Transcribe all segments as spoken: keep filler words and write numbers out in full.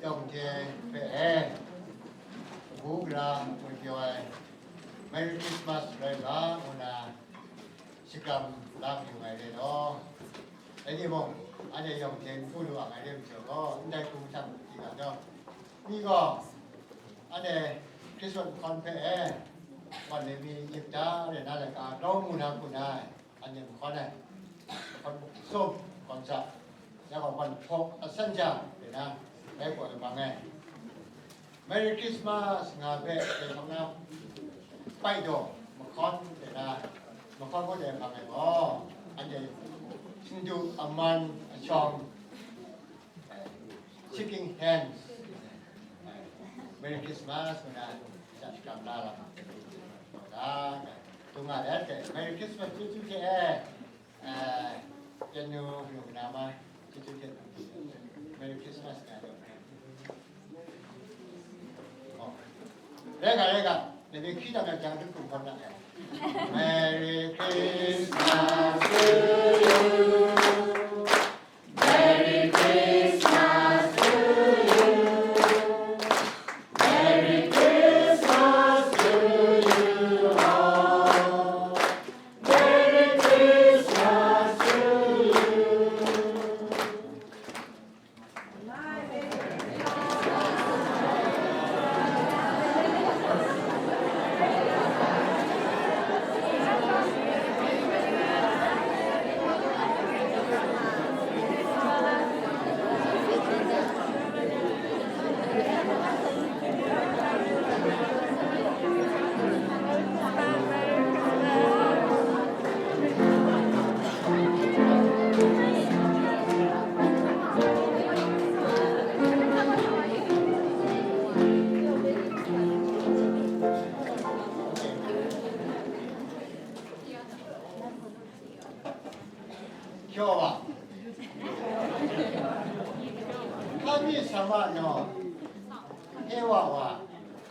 Yawng hte hpe e, kabu gara ngwi pyaw ai Merry Christmas rai ga, ngu na shakram la yu ai re law. Dai ni mung, anhte yawng hte n hku lu ai re majaw gaw, ndai hku mahtang hti ga taw, ni gaw, anhte Christmas nhkawn hpe e, wan le mi yip da, re na laika grau mu na hku na ai, anhte nhkawn ai, nhkawn buk sum, nhkawn sa, ya gaw wan hpawk asan ja, re na, bai gaw ai mang ai. Merry Christmas nga hpe dai hpang na pai daw mahkawn de na, mahkawn hpawt de hpang ai gaw, anhte sindu aman ashawng, shaking hands, Merry Christmas ngu na, sha shakram la lam, ga, ga, dung nga let, Merry Christmas, chyeju hte e. Eh, Yanu, Yungnama, chyeju hte, Merry Christmas nga daw. Oh. Rai ga, rai ga, dai ni hkri dang ai jang, dum kum hkawm na ai. Merry Christmas to you. Merry Christmas to you. Merry Christmas to you all. Merry Christmas to you. 今日は神様の平和は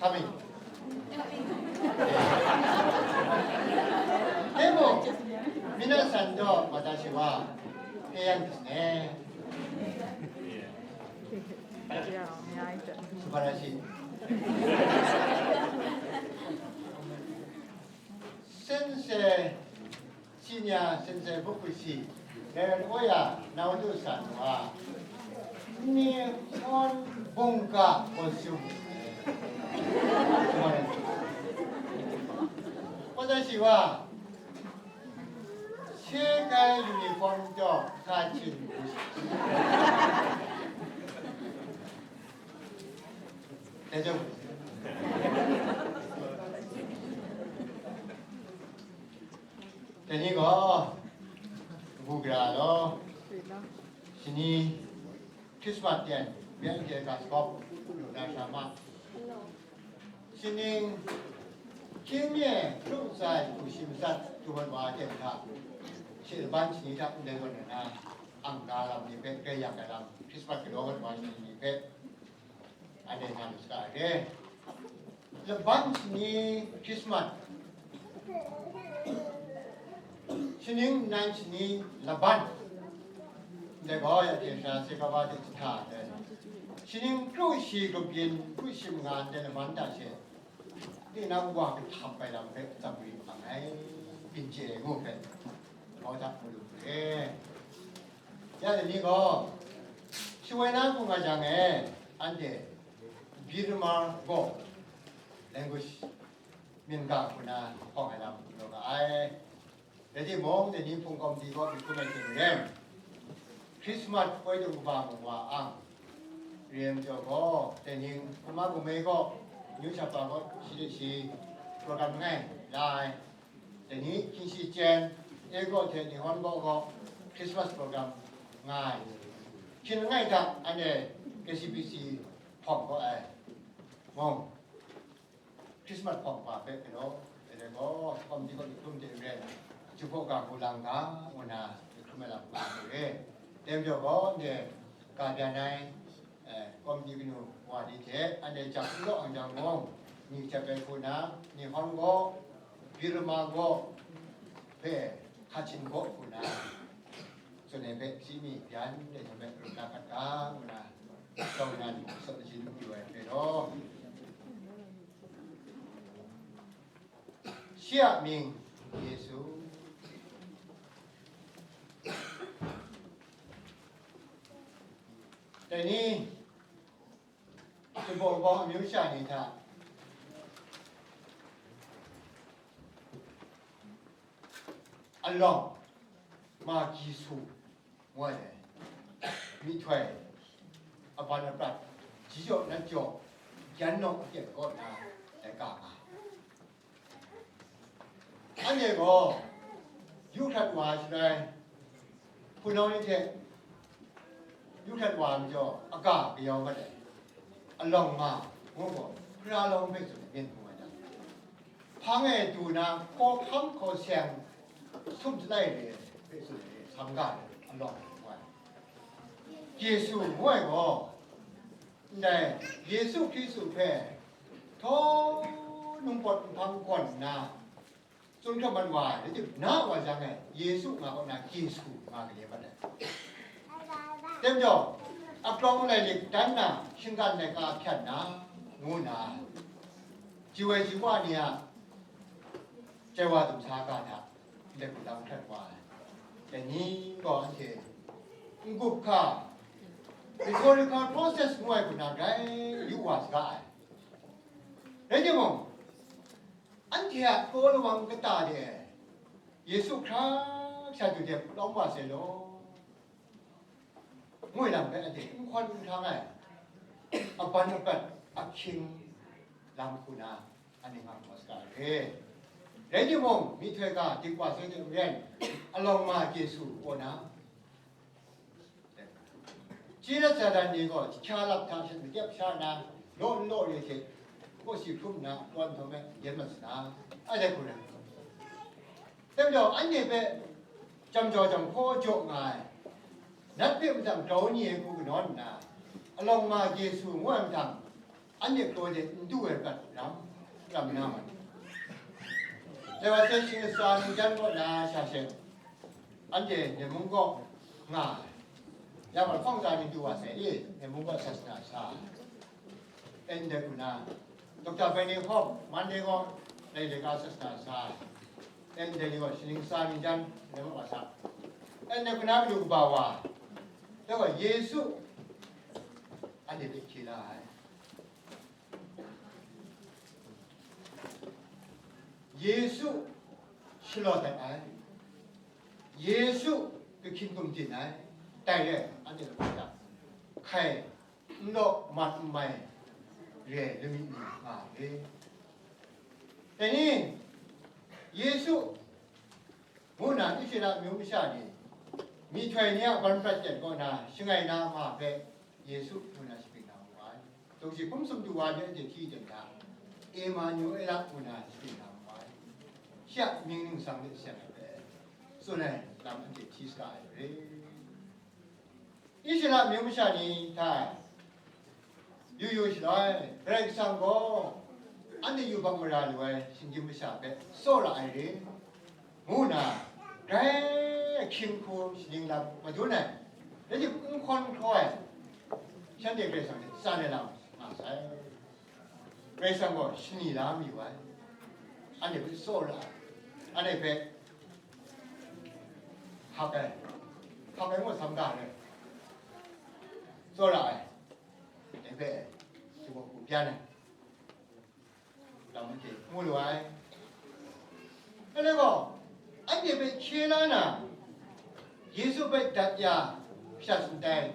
神。でも、皆さんと私は平安ですね。素晴らしい。先生 Senior Sensei Bukwi shi, Reverend Oya Nautu san wa, Nihon Bunka Costume. 私は、世界ユニフォームとカーチン。大丈夫です。 Dai ni gaw, kabu gara law, shani Christmas ten, Byanke Gaskop, lu na sha ma. Shaning, hkying mi hkru ntsa ai hku shi matsat, du mat wa ten hta, shi laban shani hta ndai gawn na, ang ga lam ni hpe, grai yak ai lam, Christmas galaw mat wa shani ni hpe, Anhte sa lu saga ai re. Laban shani Christmas, shaning nnan shani laban, ndai gaw ya hte sha, Sekaba hte jahta ai, shaning kru shi grup yin, kru shi manga ndai laban ta she, tinang wa kahtap ai lam hpe tsam ri hpang ai, byin chye ai ngu hpe, kau hta mu lu hku re. Ya dai ni gaw, shawoi na hku nga jang e, anhte Birma gaw language myin ga hku na hkawng ai lam galaw ga ai. Rai timung, dai ni hpung kawmti gaw myit hkrum ai hte maren, Christmas poi dung kaba mung wa ang, Riem Jaw gaw, dai ning, Ama Gume gaw, New Shaba gaw, shi de shi, program langai la ai. Dai ni hkying shi chyen, Ego hte Nihon gaw gaw Christmas program nga ai. Hkying langai hta anhte K C B C hpawng gaw ai. Mung, Christmas hpawng hpa hpe galaw, dai gaw, kawmti gaw myit hkrum hte maren, jahpaw ga hku lang ga, ngu na, myit hkrum ai lam nga ai. Dai majaw gaw, anhte ga byan ai, eh, kawmti kanu wa ni hte anhte jang n law ang jang mung, ni jep ai hku na, Nihon gaw, Birma gaw, hpe, Kachin gaw hku na, tsun ai hpe, shi mi byan de hte hpe, rum na kat ga, ngu na, Shawng nnan, asak lajin n pru ai hpe law, shi a mying Yesu. Dai ni, Sumhpawng bawng amyu sha ni hta alawng ma Yesu ngu ai myihtoi aban aprat, ji jaw nat jaw, yan nawng aten kaw nna dai ka nga. Anhte gaw yu hkrat wa shaloi, hpunau ni hte yu hkrat wa ai majaw, aga kayau mat ai, alawng ma ngu gaw, hkra lawng hpe tsun ai myit hpung ai ta? Hpang e du na, hkawhkam hkaw seng, sum shalai re hpe tsun ai, sam ga ai, alawng ngu ai. Yesu ngu ai gaw, ndai Yesu Hkristu hpe htaw nungpawt nhpang gawn nna, tsun hkam mat wa ai, rai timung, na wa jang e, Yesu nga kaw na Yesu nga gade mat ai. Tem jaw, akrawng lai lik dan na, shinggan laika hpyan na, ngu na, ji woi ji wa ni a chye wa dum sa ga hta, ndai hku lang hkrat wa ai. Dai ni gaw anhte n-gup hka, rhetorical process ngu ai hku na grai yu wa saga ai. Rai timung, anhte a kraw lawang kata de Yesu hkra sha du de lawm wa sai law, ngu ai lam hpe anhte n hkawn n hkrang ai, aban apat ahkying lam hku na anhte nga hkawm saga ai re. Rai timung, myihtoi ga dik wa sai de n rai, alawng ma Yesu kaw na, Sirat Satan ni gaw jahkya lap hta shat makyep sha nna, law n law re hte, kawsi hkrum nna, tawn nhtawm e yen mat sa na, a dai hku rai. Dai majaw, anhte hpe jam jau jam hkaw jaw nga ai, nat hpe matsam grau ni ai hku kanawn nna, alawng ma Yesu ngu ai mahtang, anhte kraw de n du ai prat ram, ram na ma ni? Dai wa hte shing latsa ningjan kaw na sha she, anhte Myen mung kaw nga ai, ya gaw lahkawng tsa ni du wa sai i, Myen mung kaw sasana sa ai. Ndai hku na, Doctor Benny Hawk, Monday gaw, dai de ga sasana sa ai. Ndai ni gaw shaning tsa ningjan, Myen mung wa sa. Ndai hku na matu kaba wa, dai gaw Yesu, anhte hpe hkye la ai. Yesu shalawt dat ai, Yesu kahkyin gumdin ai, dai re, anhte lahkawng hta hkai n law mat n mai re ai lamik ni nga ai. Dai ni, Yesu ngu nna Israela amyu masha ni, myihtoi ni a ban prat ten kaw na, shangai na ma hpe Yesu ngu nna shapring na wu ai. Dungsi hkum sumtu wa ni anhte hti ten hta, Emanuela ngu nna shapring na wu ai. Shi a mying ningsang de seng ai hpe tsun ai lam anhte hti saga ai re. Israela amyu masha ni hta yu yu shaloi, Karai Kasang gaw anhte yubak mara lu ai shinggyim masha hpe tsawra ai re, ngu nna, grai ahkying hku shaning lam madun ai, rai timung, n hkawn n hkraw ai, shanhte Karai Kasang hte tsan ai lam nga sai. Karai Kasang gaw shani la mayu ai, anhte hpe tsawra ai, anhte hpe hkak ai, hkak ai ngu sam ga ai, tsawra ai, dai hpe shi gaw hku byan ai, lam anhte mu lu ai. Dai gaw, anhte hpe hkye la na, Yesu hpe dat ya, shat ndai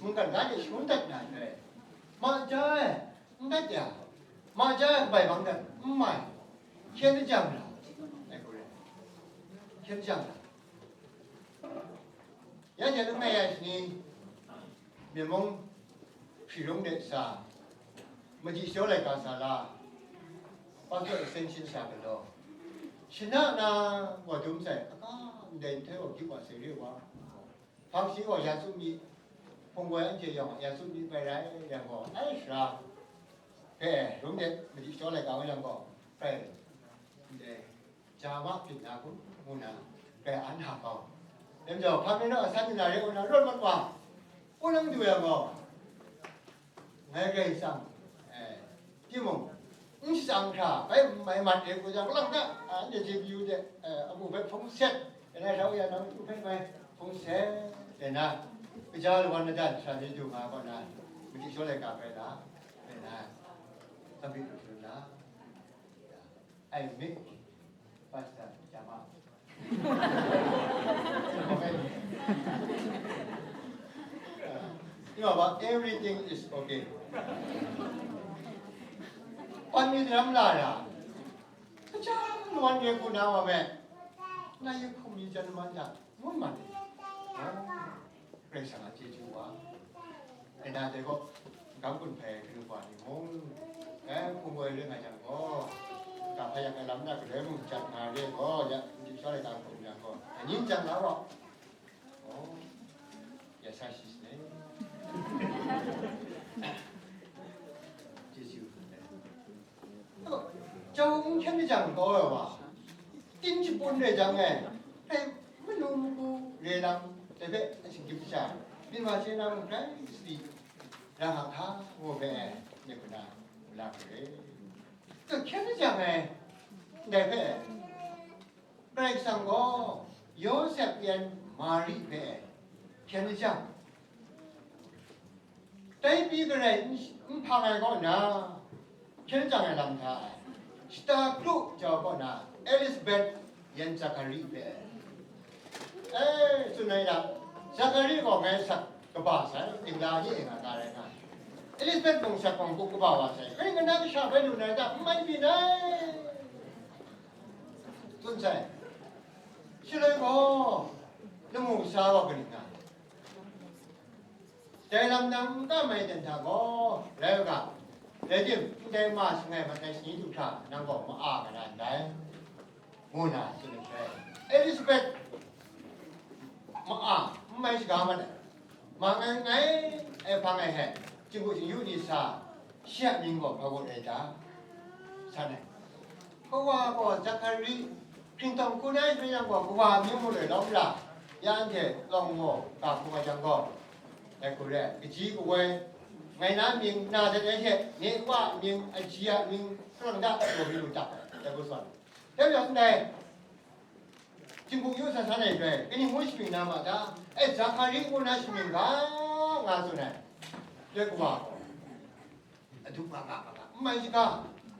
mungkan ga de shangun dat na ndai, ma ja ai, n dat ya, ma ja ai kabai bang dat n mai, hkyen jang ra, ai hku rai, hkyen jang ra. Ya hte langai ai shani, Myen mung hpri rung de sa, madi shaw laika sa la, pastor extension sa galaw, shana na wa dum sai, aka ndai nhtoi gaw gyip wa sai re wa, hpang shi gaw ya tsun mi, hpung woi anhte yawng ya tsun mi bai rai yang gaw, ai sara hpe rung de madi shaw laika wa yang gaw, bai ndai ja ma byin na kun, ngu na, grai an hta kau. Dai majaw, hpa mi naw asan mi na re ngu na rawt mat wa, wunang du yang gaw, Dai Karai Kasang, eh, timung, n shatsang hkra, bai mai mat e ku jang, lang ta, a, anhte chyeju de, eh, amu hpe hpung set, e na rau ya nang hpung hpe mai hpung set, e na, kaja lawan na dan, sha ni du nga kaw na, madi shaw laika hpe na, e na, tsam byi lu hkrum na, ya. I make Pastor Jama. You know what? Everything is okay. Pan mi lam la ya. Kacang wan de ku na wa me. Na yu kum mi jan man ya. Ngun man. Karai Kasang a chyeju wa. E na de gaw, gam kun hpe kanu wa ni mung, eh, hpung woi ring ai jang gaw, ga hpa yak ai lam na galoi mung jat nga re gaw, ya, n-, shaw ai ga hpung yang gaw, aning jang la wa. Oh, ya sa shi ne. Chyeju. Jau n hkyen jang taw ai wa, tin jahpun re jang e, hpe manu magu re lam, dai hpe a shinggyim sha, myit wa chye na mung grai sadi, ra nga hka ngu hpe, myit hkuna, wula hku re. Kahkyen jang e, ndai hpe, Karai Kasang gaw Yawsep yan Mari hpe hkyen jang, dai pyi garai n, n hpang ai kaw na, hkyen jang ai lam hta ai, shata kru jau kaw na, Elisabet yan Zakari hpe, e, tsun ai da, Zakari gaw ngai sak kaba sai, dingla ni e nga na rai nga, Elisabet mung sak hkawng kup kaba wa sai, hkring kana kasha bai lu na da, n mai byin ai, tsun sai. Shaloi gaw, lamu kasa wa kaning nga? Dai lam nang n kam ai ten hta gaw, rai u ga, rai tim, ndai ma shangai mat ai shani du hkra nang gaw ma-a nga na ndai, ngu na tsun ai shaloi, Elisabet ma-a, n mai shaga mat ai, ma ngai ngai ai hpang ai hte, chinggu chingyu ni sa, shi a mying gaw hpa gut ai ta? San ai. Kawa gaw Zakari, hpringtawng hku na ai hpe yang gaw, kawa mying marai lawm la, ya anhte lawng gaw ga hpung ai jang gaw, dai hku re ai, kaji kawoi, ngai na mying na dat ai hte, nye wa a mying, aji a mying, salang da, taw mi lu tak ai, dai hku sawn. Dai rai ndai, Jinghku yu san san ai rai, kaning ngu shapring na ma ta? E, Zakari ngu na shapring ga, nga tsun ai. Dai kawa gaw, adu nga nga nga nga, n mai shaga,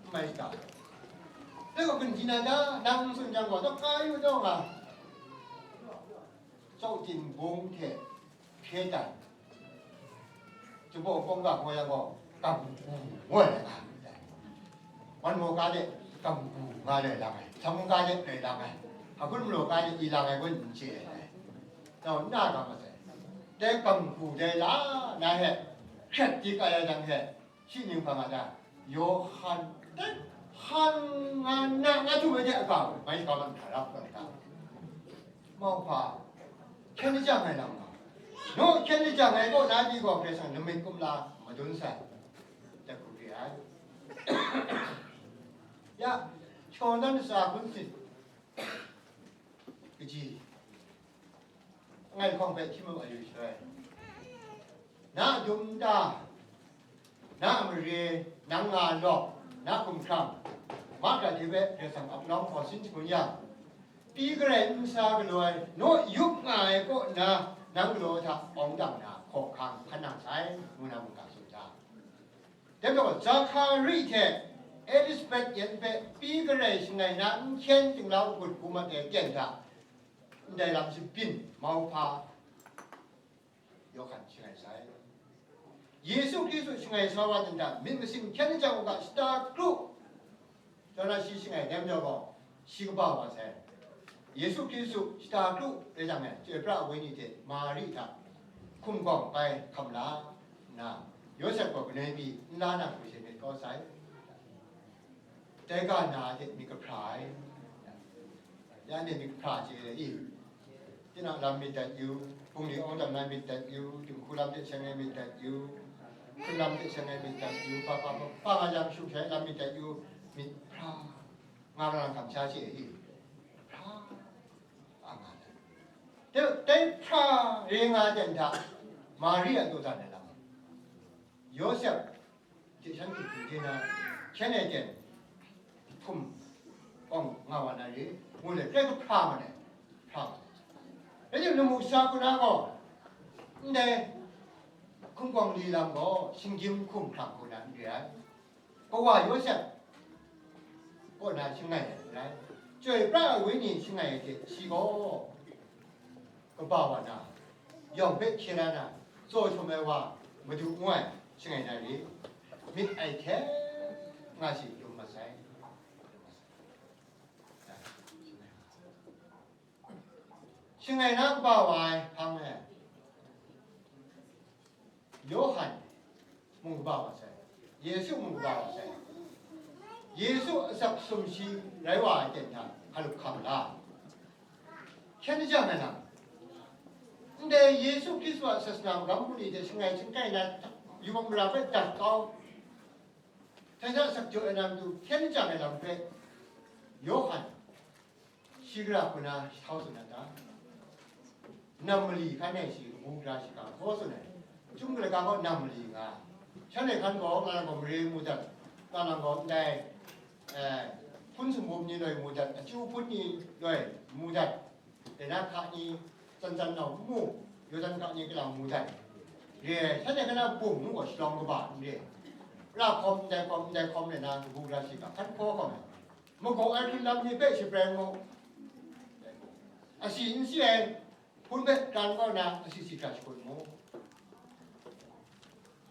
n mai shaga. Dai gaw, kaning na ta, nang n tsun jang gaw, dawk ka yu taw nga. Chyaw tin bung hte hkye dan, Jinghpaw kawng ga hkaw yang gaw, kam hku ngoi ai nga, wan maw ga de, kam hku nga lai lang ai, sam ga de lai lang ai, a hkun malaw ga de i lang ai kun n chye ai, nau nna ga masai, dai kam hku dai la na he, hkret dik ai jang he, shi ning hpa nga ta? Yawhan, dai, han nga na, nga htum ai de a ga, mai ga man hkra rap ai ta? Mauhpa, hkyen lajang ai lam nga, naw hkyen lajang ai kaw na pyi gaw, Karai Kasang lamik kumla madun sai, dai hku re ai. Ya, shawng dan ntsa hpun sin, kaji, ngai hkawng hpe htim yu ai yu shaloi, na a dum nta, na a mare, nang nga lawk, na hkumhkrang, mahkra hte hpe Karai Kasang ap nawng hkaw sin shangun yang, pyi garai n sa galaw ai, naw yup nga ai kaw nna, nang galaw hta awng dang na hkawhkang hkan nang sai, ngu na mungga tsun hta. Dai majaw, Zakari hte Elisabet yan hpe pyi garai shangai na n hkyen tinglau hkut hku mat ai ten hta, ndai lam shabyin Mauhpa Yawhan shangai sai. Yesu Hkristu shangai sa wa ten hta, myit masin hkyen lajang u ga, shata kru, Jona shi shangai dai majaw gaw, shi kaba wa sai. Yesu Hkristu shata kru rai jang e, chyoi pra ai wenyi hte Mari hta hkum gawng bai hkam la nna, Yawsep gaw galoi pyi n la na hku she myit kau sai. Dai ga na hte myit kahpra ai. Ya anhte myit kahpra chye ai i? Tinang lam myit dat yu, bungli awng dam na myit dat yu, dinghku lam hte seng ai myit dat yu, hkun lam hte seng ai myit dat yu, pa pa pa pa nga yang shung shai lam myit dat yu, myit hpra nga nga lang kamsha chye ai i? Hpra a nga ai. Dai, dai hpra re nga ai ten hta, Mari a daw dan ai lam, Yawsep Shan hkum hpung de na, hkyen e ten hkum awng nga wa na re, ngu le, grai hkra ma ai, hkra ma ai. Rai timung, lamu sa hku na gaw, ndai hkum kawng li lam gaw shinggyim hkum hkrang hku na n re ai. Kawa Yawsep kaw na shangai ai n rai. Chyoi pra ai Wenyi shangai ai hte shi gaw kaba wa na, yawng hpe hkye la na, tsaw shawm ai wa, Madu ngu ai, shangai na re, myit ai hte nga shi lum mat sai. Shangai na kaba wa ai hpang e, Yawhan mung kaba wa sai, Yesu mung kaba wa sai. Yesu asak sumshi rai wa ai ten hta hkalup hkam la, hkyen jang ai lam, ndai Yesu Hkristu a sasana magam bungli hte shangai shangai na yubak mara hpe dat kau, htai hta asak jaw ai na matu hkyen jang ai lam hpe Yawhan shi gara hku na shahtau tsun na ta? Nam mali hkan e shi kabu gara shiga hkaw tsun ai. Chyum gara ga gaw nam mali nga, shanhte hkan gaw, nga lang gaw mare mu dat, nga lang gaw ndai, eh, hpun sumhpum ni loi mu dat, achyu hpun ni loi mu dat, dai na hka ni tsan tsan nau n mu, yaw dan hka ni kalang mu dat, re ai, shanhte hkan a bung ngu gaw shalawng kaba n re, ra hkawm ndai hkawm ndai hkawm rai na kabu gara shiga hkan hkaw hkawm ai. Magaw ai hkrun lam ni hpe shapreng mu. Asi n si ai hpun hpe kran kau na asi si hkra shakut mu.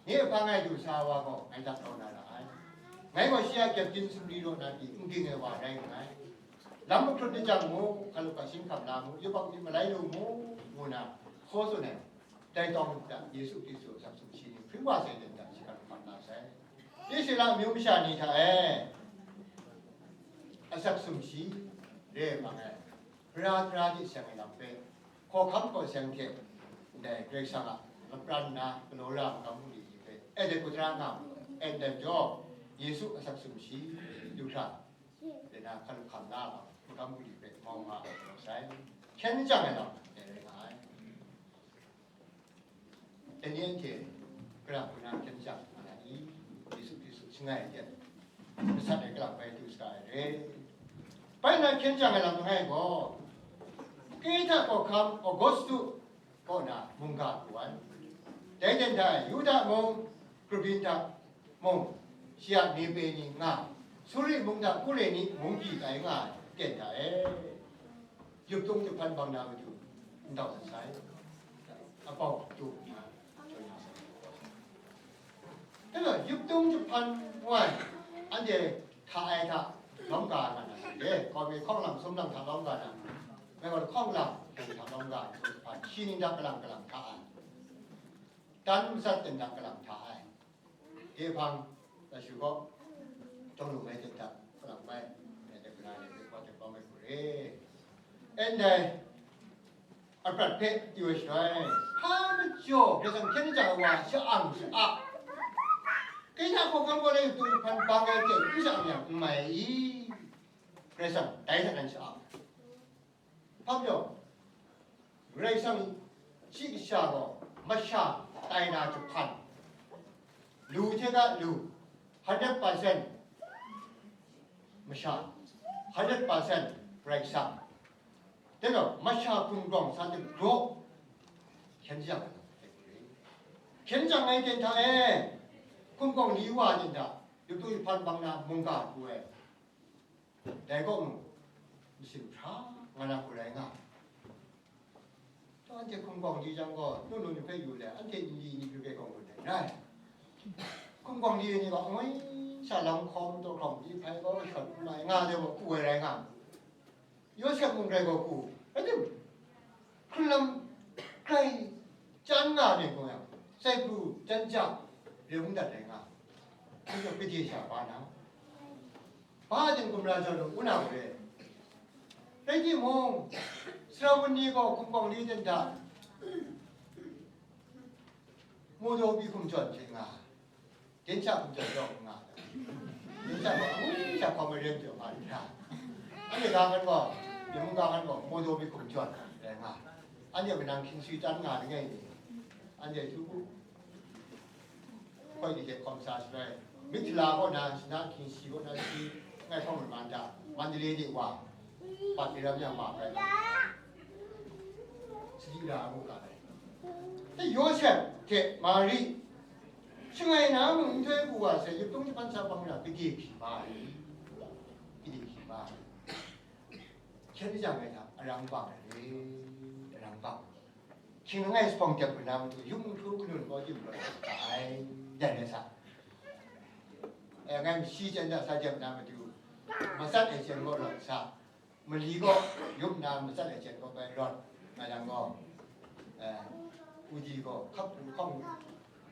Nye hpang e du sa ai wa gaw ngai hta grau na ra ai. Ngai gaw shi a kyepdin sumri raw na pyi n ging ai wa rai nngai. Lam mahkrut ni jang mu, hkalup hkasin hkam la mu, yubak myit malai lu mu, ngu na hkaw tsun ai. Dai tawng hta Yesu Hkristu a asak sumshi ni hpring wa sai ten hta shi hkan hkam na sai. Israela amyu masha ni hta e asak sumshi re ai hpang e, hpara hpara de seng ai lam hpe, hkawhkam hkaw seng hte, ndai Karai Kasang a lapran na galaw ra ai magam bungli ni hpe, e de kudra nga mu ai, e ndai majaw, Yesu asak sumshi du hkra, de na hkalup hkam na ai magam bungli hpe mau nga ai sai. Hkyen jang ai lam dai rai nga ai. Dai ni anhte gara hku na hkyen jang nga na i? Yesu Hkristu shangai ai hte masat ai kalang bai du saga ai re. Bai na hkyen jang ai lam langai gaw, Kehta hkawhkam Augustu kaw na mungga pru ai. Dai ten hta e Yuda mung, Hkribi hta mung, shi a ni pe ni nga, Suri mung hta Kureni munggyi tai nga ai ten hta e, yuptung jahpan bang na matu n dau dat sai. Apau du nna, chyoi na sai. Dai gaw, yuptung jahpan ngu ai, anhte hta ai hta lawm ga nga na, e, kawmi hkawng lam sum lam hta lawm ga na, mai gaw hkawng lam hta lawm ga ai jahpan, shi ning hta kalang kalang hta ai, dan matsat ten hta kalang hta ai. Dai hpang, Lashu gaw, Jawng lu mai ten hta, kalang mai, mai ten hta, ndai, aprat hpe yu ai shaloi, hpa majaw Karai Kasang hkyen jang ai wa sha-ang sha-a, Kehta hkawhkam gaw lai yuptung jahpan bang ai hte n sha-ang yang n mai i? Karai Kasang dai hta nan sha-ang. Hpa majaw, Karai Kasang shi kasha gaw masha tai na jahpan, lu hte ga lu, hundred percent masha, hundred percent Karai Kasang. Dai gaw, masha hkum grawng sa hte graw hkyen jang ai, hkyen jang ai ten hta e, hkum gawng li wa ten hta, yuptung jahpan bang na mungga pru ai. Dai kaw mung, masin hkra nga na hku rai nga. Taw, anhte hkum gawng li jang gaw, nu nu ni hpe yu le, anhte nli ni pyi hpe gawng gun ai rai. Hkum gawng li ni gaw, angwi sha lam hkawm, taw hkawm di hpai gaw, shawt n mai nga de gaw, ku ai rai nga. Yawsep mung grai gaw ku, rai tim, hkrun lam grai chyan nga ai myit gaw yang, sai pru chyan ja re mung dat ai nga, hkun lam gade sha ba na, ba ting gumra jaw lu, ngu na gaw re. Rai timung, sarawun ni gaw hkum gawng li ten hta, mu daw bi hkum jawn hte nga, Densha hkum jawn jaw nga, densha gaw angu sha hkawm ai re ai majaw, hpa n ra. Anhte ga ngan gaw, myen mungga ngan gaw, maw daw mi hkum jawn rai nga. Anhte mung nang hkying swi chyan nga langai ni, anhte htu hku hkoi ni hte hkawm sa shaloi, Myit hkala kaw na, shana hkying shi kaw na shi, ngai hpawng rai man ta, Mandalay de wa, bat mi ram yang ma rai. Sadi ra ngu ga ai. Te Yawsep hte Mari, shangai na mung nhtoi pru wa sai, yuptung jahpan sa bang ra, gade hkri ma ai. Gade hkri ma ai. Hkyen jang ai hta, arang bang ai re, arang bang. Hkying langai zuphpawng dep lu na matu, yung hkru kanun kaw dim rawt ga ai, dai rai sa. Eh, ngai mashi chyen hta sa dep na matu, matsat ai chyen kaw rawt sa. Mali kaw yup na matsat ai chyen kaw bai rawt nga yang gaw, eh, uji gaw hkap hpung hkawng,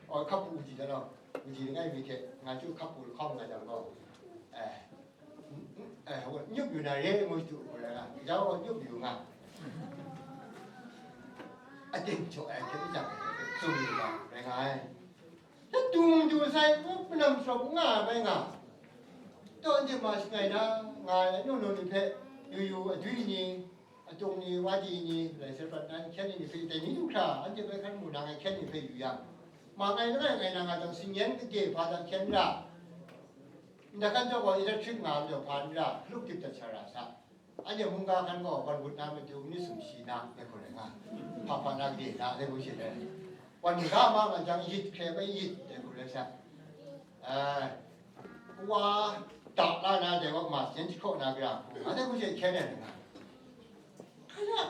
oh, hkap hpung uji dan gaw, uji langai mi hte nga chyu hkap hpung lahkawng nga yang gaw, eh, eh, nyup yu na re ngu shadu gaw rai nga, gaja gaw nyup yu nga. Aten jaw ai hkyen jang, tsun yu ga rai nga ai. Dum du sai, manam shawng nga ai bai nga. Taw anhte ma shangai na, nga ai, anu nu ni hpe, yu yu adwi ni, atung ni, wadi ni, laisar prat na, hkyen ni hpe, dai ni du hkra, anhte bai hkan mu na ngai hkyen ni hpe yu yang, ma ngai langai ngai na nga jang, singyen kade hpa dan hkyen ra, nda kan jaw gaw, electric nga majaw hpa n ra, hkalup dip dat sha ra sa. Anhte mungga hkan gaw wan ngut na matu, ni sumshi na, dai hku rai nga, hpa hpa na gade na, dai hku she rai. Wan ga ma nga jang, yit hkre bai yit, dai hku rai sa. Ai, wa da la na, dai wa ma syen jahkraw na gara hku nga, dai hku she hkyen ai nga. Hkana,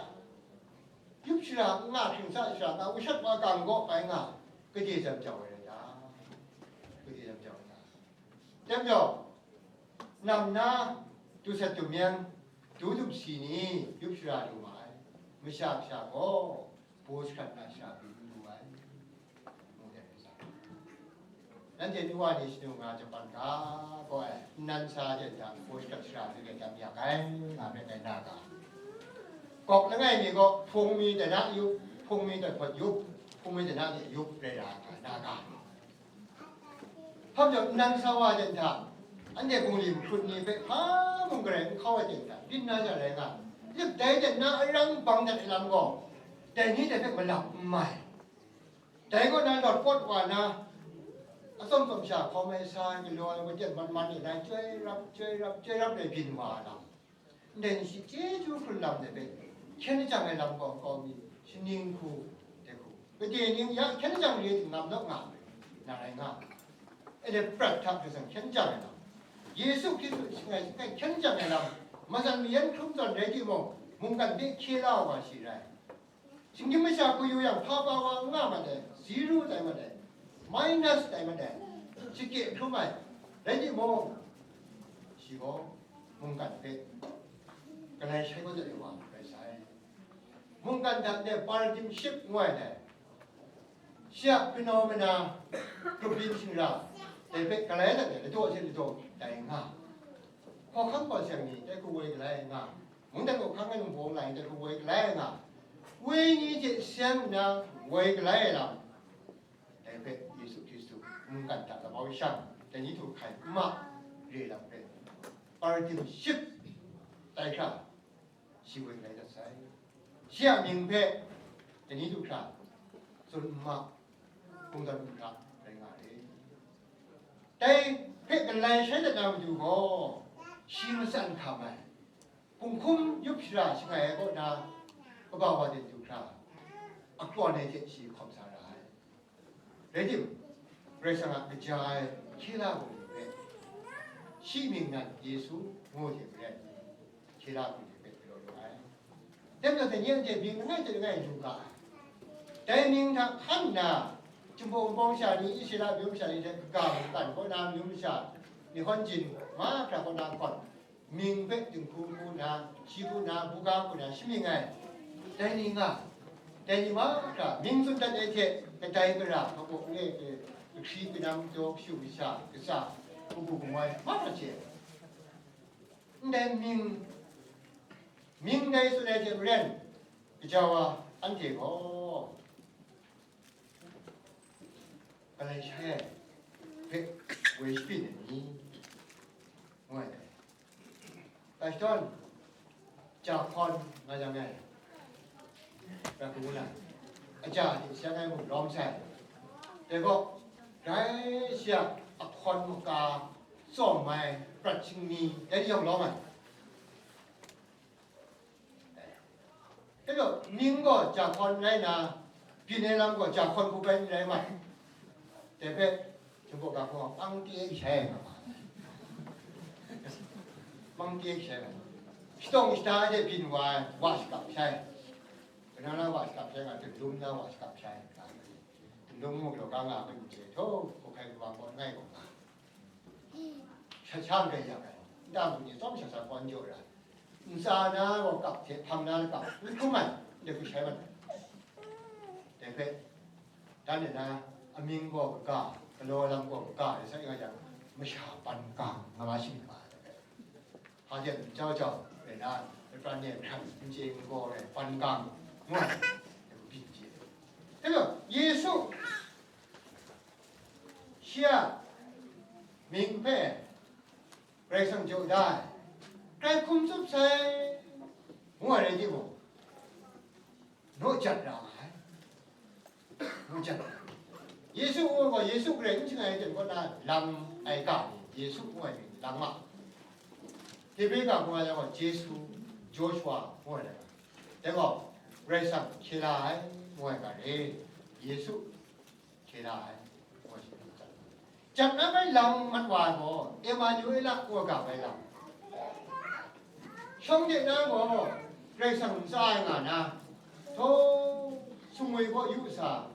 yup shara n nga, hkring sa shara nga, wushat wa kang gaw bai nga, gade jam jau ai rai ta? Gade jam jau ai ta? Tem jaw, nam na, du sat du myang, du dum si ni, yup shara lu ma ai, masha kasha gaw, baw shakrat na shara pyi n lu ai, ngu ai rai sa. Nanhte nu wa ni shanu nga Japan ga gaw ai, nnan sa jen hta, baw shakrat shara pyi rai tam yak ai, nga myit ai na ga. Gawk langai mi gaw, hpung mi dana yup, hpung mi dai hpawt yup, hpung mi dana de yup rai ra ai na ga. Hpa majaw, nnan sa wa jen hta, anhte bungli mahkrun ni hpe hpa mung garai n hkau ai jen hta, byin na ja rai nga, lip dai jen na arang bang dat ai lam gaw, dai ni dai hpe malap n mai. Dai kaw na lawt pawt wa na, atsawm tsawm sha hkawm ai sa, galaw ai, wajen man man e lai, chyoi rap, chyoi rap, chyoi rap rai byin wa ai lam. Ndai ni shi chyeju hkrun lam de hpe, hkyen jang ai lam gaw kau mi, shaning hku, de hku, gade ning ya hkyen jang re ai hte ngam naw nga ai, na rai nga. Ele prat hta hkrai hkyen jang ai lam, Yesu Hkristu shangai shangai hkyen jang ai lam, matsan mayan hkrum zawn rai timung, mungkan de hkye la wa shi rai. Shinggyim masha hku yu yang, hpa pa wa n nga mat ai, zero tai mat ai, minus tai mat ai, shakye hkrum ai, rai timung, shi gaw mungkan hpe galai shai kau dat ai wa rai sai. Mungkan hta de paradigm shift ngu ai dai, shi a phenomena, grup yin shingra, dai hpe galai dat ai ladaw hte ladaw tai nga, hkawhkam hkawseng ni dai hku woi galai nga, mungdan hkawhkam ai nang bawng lai dai hku woi galai nga, wenyi hte seng nna woi galai ai lam, dai hpe Yesu Hkristu mungkan hta labau shang, dai ni htu hkai n ma re lam hpe, paradigm shift tai hkra, shi woi galai dat sai. Shi a mying hpe dai ni htu hkra tsun n ma, kungdawn n hkra rai nga ai. Dai hpe galai shai dat na matu gaw, shi matsan hkam ai, hpunghkum yup shara shangai ai kaw na, kaba wa de du hkra, akyawn ai hte shi hkawm sa ra ai. Rai timung, Karai Kasang a kaja ai hkye la hku ni hpe, shi mying nan Yesu ngu hte maren, hkye la hku ni hpe galaw lu ai. Tem tawn hte, nye anhte mying langai hte langai lu ga ai. Dai mying hta hkan nna, Jinghpaw Wunpawng sha ni, Israela amyu masha ni hte kaga mungkan kaw na amyu masha, Nihonjin mahkra kaw na hkawn, mying hpe dinghku hku na, shi hku na, buga hku na shamying ai. Dai ni nga, dai ni mahkra mying tsun dat ai hte, kadai kara, hpabaw nre, kahkri kanam, jaw kashu kasha, katsa, kabu kamoi, mahkra chye ai. Ndai mying, mying dai tsun ai hte maren, gaja wa anhte gaw, Galai shai ai hpe woi shabyin ai ni? Ngu ai dai. Tashi tawn, ja hkawn nga jang ai, ra hku ngu na, aja hte seng ai mung lawm sai. Dai gaw, dai shi a ahkaw Hkawn maka, tsawm ai, prat shingni, dai ni yawng lawm ai. Dai gaw, mying gaw ja hkawn rai na, byin ai lam gaw ja hkawn hku bai n rai ma. Dai hpe, Jinghpaw ga hpung a, pang kye kashai ai nga ma. Pang kye kashai ai. Shadawng shada ai hte byin wa ai, wa shakap shai. Kaning na wa shakap shai nga, dundum na wa shakap shai. Dundum muk law ka nga hpe n chye, htaw, hkawhkai wa kaw ngai gaw nga. Sha sha n rai yak ai, nta mung ni tsawm sha sha kaw n jaw ra, ntsa na gaw kap hte hpang na lakap n hkrum ai, ndai hku shai mat ai. Dai hpe, dan e na, amying gaw kaga, galaw lam gaw kaga, dai sa nga jang, masha pan gang nga ma shing ma ai. Hpa jan jau jau, rai na, lapran e hkran, n chye n gaw ai, pan gang, ngu ai, dai hku byin chye. Dai gaw, Yesu, shi a mying hpe Karai Kasang jaw da ai, grai hkum tsup sai, ngu ai rai timung, naw jat ra nga ai. Naw jat ra. Yesu ngu gaw, Yesu Karai n ching ai jan kaw na lang ai ga ni, Yesu ngu ai mying lang ma. Hebre ga hpung a yang gaw, Jesu, Joshua ngu ai rai. Dai gaw, Karai Kasang hkye la ai, ngu ai ga re. Yesu hkye la ai, ngu ai shi jat. Jat na bai lang mat wa ai gaw, Emanuela ngu ai ga bai lang. Shawng de na gaw, Karai Kasang ntsa e nga na, htaw, sumwi kaw yu sa,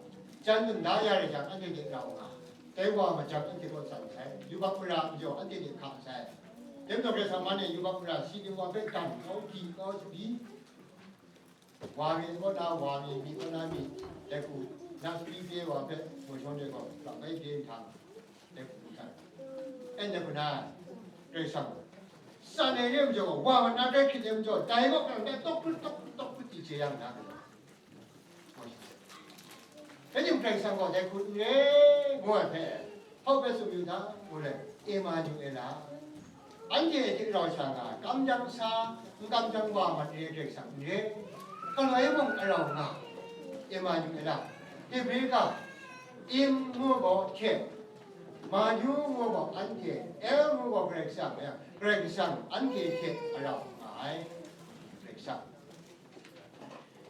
jan munda ya rai jang, anhte de rau nga, dai wa majan anhte kaw tsan sai, yubak mara majaw anhte de hka sai. Dai majaw Karai Kasang man e yubak mara si ning wa hpe dan kau, di kau, shabi, wa mi kaw na wa mi, mi kaw na mi, dai hku, na shabi pye wa hpe, majaw de gaw, lam bai pye nhtang, dai hku hku htan. Anhte hku na, Karai Kasang, tsan ai re majaw gaw, wa mat na grai hkrit ai majaw, dai kaw hkrang dai tawk hkrut, tawk hkrut, tawk hkrut di chye yang na, Rai timung, Karai Kasang gaw dai hku n re, ngu ai hpe, hpaw bai tsun yu hta, ngu let, Emanuela, anhte hte rau sha nga, kam jang sa, n kam jang wa mat re Karai Kasang n re, galoi mung a rau nga, Emanuela, Hebre ga, Im ngu gaw hte, Manu ngu gaw anhte, El ngu gaw Karai Kasang, Karai Kasang anhte hte a rau nga ai, Karai Kasang.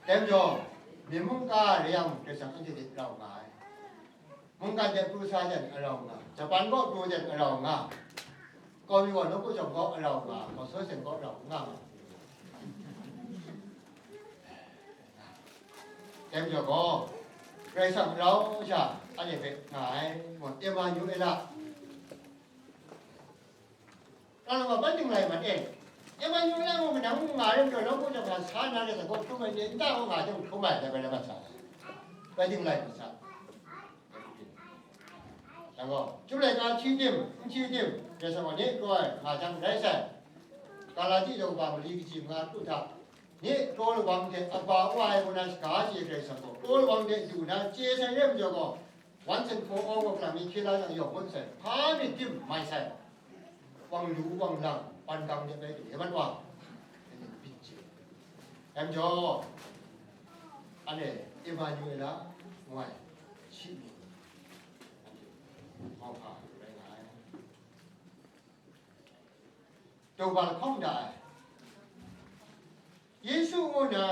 Dai majaw, myi mungga re yang, Karai Kasang anhte hte rau nga ai. Mungkan de pru sa jan a rau nga, Japan kaw pru jan a rau nga, Korea nawku jawng kaw a rau nga, Australia kaw rau nga ma. Dai majaw gaw, Karai Kasang rau sha, anhte hpe nga ai, ngu, Emanuela. Nang gaw bai dinglai mat e. Emanuela mung, nang mung nga ai majaw, nawku jawng sa na re, sa gaw hkrum ai ni, nta gaw nga jang hkrum ai, dai bai rai mat sa ai. Bai dinglai mat sa. Nang gaw, chyum laika hti tim, n hti tim, Karai Kasang gaw nye kraw ai, nga jang rai sai. Galati daw kaba mali kaji manga kru hta, nye kraw lawang hte aba wa ai kaw na shaga chye Karai Kasang gaw, kraw lawang hte du na chye sai re majaw gaw, Once and for all gaw kalang mi hkye la yang yawng gun sai, hpa myit tim mai sai, wang lu, wang lang, pan gang de bai du, Yeman wa, anhte byin chye. Dai majaw, anhte Emanuela ngu ai shi myit, anhte mauhpa rai nga ai. Daw ba lahkawng da ai. Yesu ngu na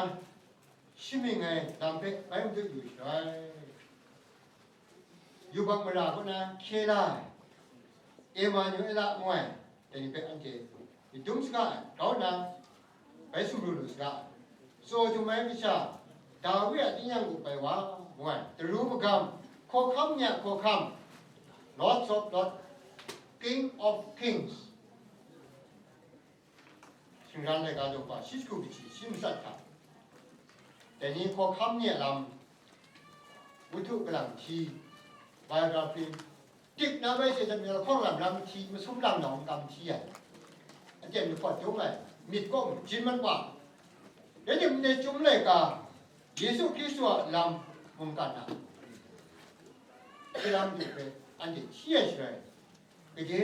shi mying ai lam hpe bai matut yu shaloi, yubak mara kaw na hkye la ai, Emanuela ngu ai, dai ni hpe anhte myit dum saga ai, grau nna bai sumru lu saga ai. Tsaw dum ai kasha, Dawi a tingnyang gup ai wa, ngu ai, daru magam, hkawhkam ni a hkawhkam, Lords of Lords, King of Kings. Shingran laika daw kaba shi jahku kaji shi matsat hta, dai ni hkawhkam ni a lam, wuhtu kalang hti, biography, dik na bai she hte, lahkawng lam ram hti, masum lam nau n kam hti ai, aten lahkawt dum ai, myit kaw mung jin man wa, rai timung, ndai chyum laika, Yesu Hkristu a lam mungkan a hkye lam du hpe anhte hti ai shaloi, gade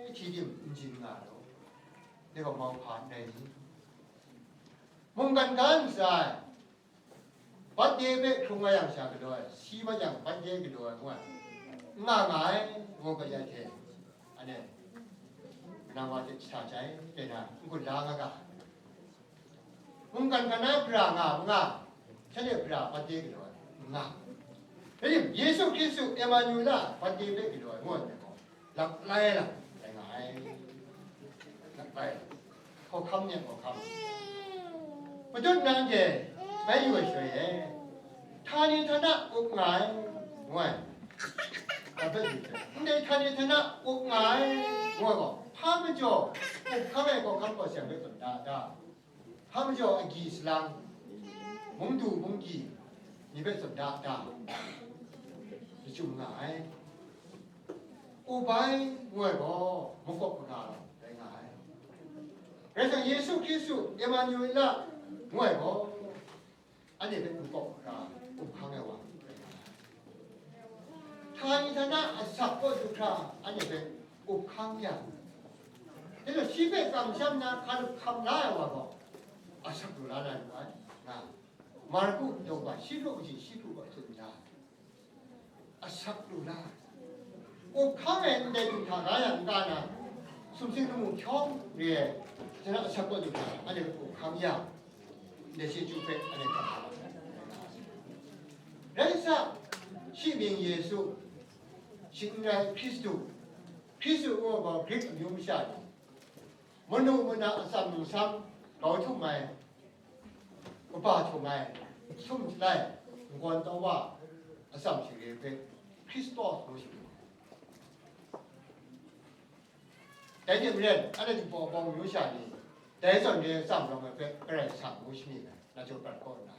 hti tim n jin nga law, dai gaw mauhpa n rai ni? Mungkan ga ntsa ai, birthday hpe hkrung nga yang sha galaw ai, si mat yang birthday galaw ai, ngu ai. N nga nga ai, ngu ga ya hte, anhte, manang wa hte jahta jai, dai na, n-gun la nga ga. Mungkan hkan na bra nga, nga, shanhte bra bande galaw ai, nga. Rai tim, Yesu Hkristu Emanuela bande hpe galaw ai, ngu ai gaw, laklai lam rai nga ai. Laklai lam. Hkawhkam ni a hkawhkam. Matut na anhte bai yu ai shaloi e, htani htana up nga ai, ngu ai. Ndai htani htana up nga ai, ngu ai gaw, hpa majaw up hkang ai hkawhkam gaw seng hpe tsun da, da. Hpa majaw agyi salang, mungdu munggi, ni hpe tsun da, da. Lachyum nga ai. Up ai, ngu ai gaw, makawp maga lam rai nga ai. Karai Kasang Yesu Hkristu, Emanuela, ngu ai gaw, anhte hpe makawp maga, up hkang ai wa rai nga ai. Htani htana asak kaw du hkra, anhte hpe up hkang yang, dai gaw shi hpe kamsham na hkalup hkam la ai wa gaw, asak lu la na lu ai, nga. Marku daw ga shi hkru kaji shi hkru gaw tsun da. Asak lu la. Up hkang ai ndai du hta ga yang n ga na, sumsing lamu hkyawng re ai, jana asak kaw du hta, anhte up hkang ya, ndai chyeju hpe anhte hkam hkam ai. Rai sa, shi mying Yesu, shi n rai Hkristu, Hkristu ngu ai gaw Grik amyu masha ni, manu mana atsam ningsam grau htum ai, kaba htum ai, sum shalai, n-gawn tau wa, atsam shingre hpe Hkristos ngu shi. Dai hte maren, anhte Jinghpaw Wunpawng amyu sha ni, dai zawn re ai atsam rawng ai hpe Karai Kasang ngu shani ai, na jaw prat kaw nna.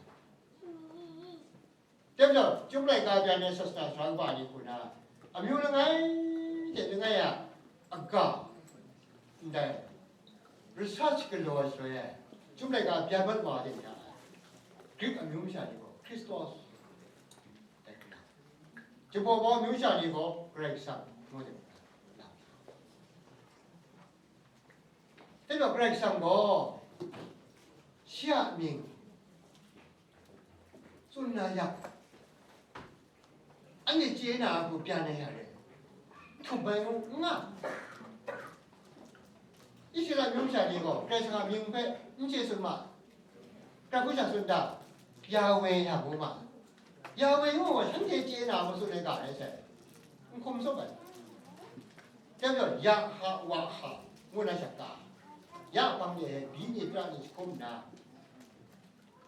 Dai majaw, Chyum laika byan ai sasana sara kaba ni hku na, amyu langai hte langai a aga, ndai, research galaw ai shaloi e, Chyum laika byan mat wa de nga ai. Grik amyu masha ni gaw, Hkristos, dai hku na, Jinghpaw Wunpawng amyu masha ni gaw, Karai Kasang, ngu de nga ai. Dai gaw Karai Kasang gaw, shi a mying tsun na yang, anhte chye na a hku byan ai ya re, htum ai ngu n nga. Israela amyu masha ni gaw Karai Kasang a mying hpe n chye tsun ma, Karai hku sha tsun da, Yawe ya ngu ma. Yawe ngu gaw shanhte chye na a hku tsun ai ga rai sai, n hkum tsawp ai. Dai majaw, Yaha Waha ngu na shaka, ya hpang de byi ni pra ni jahkum nna,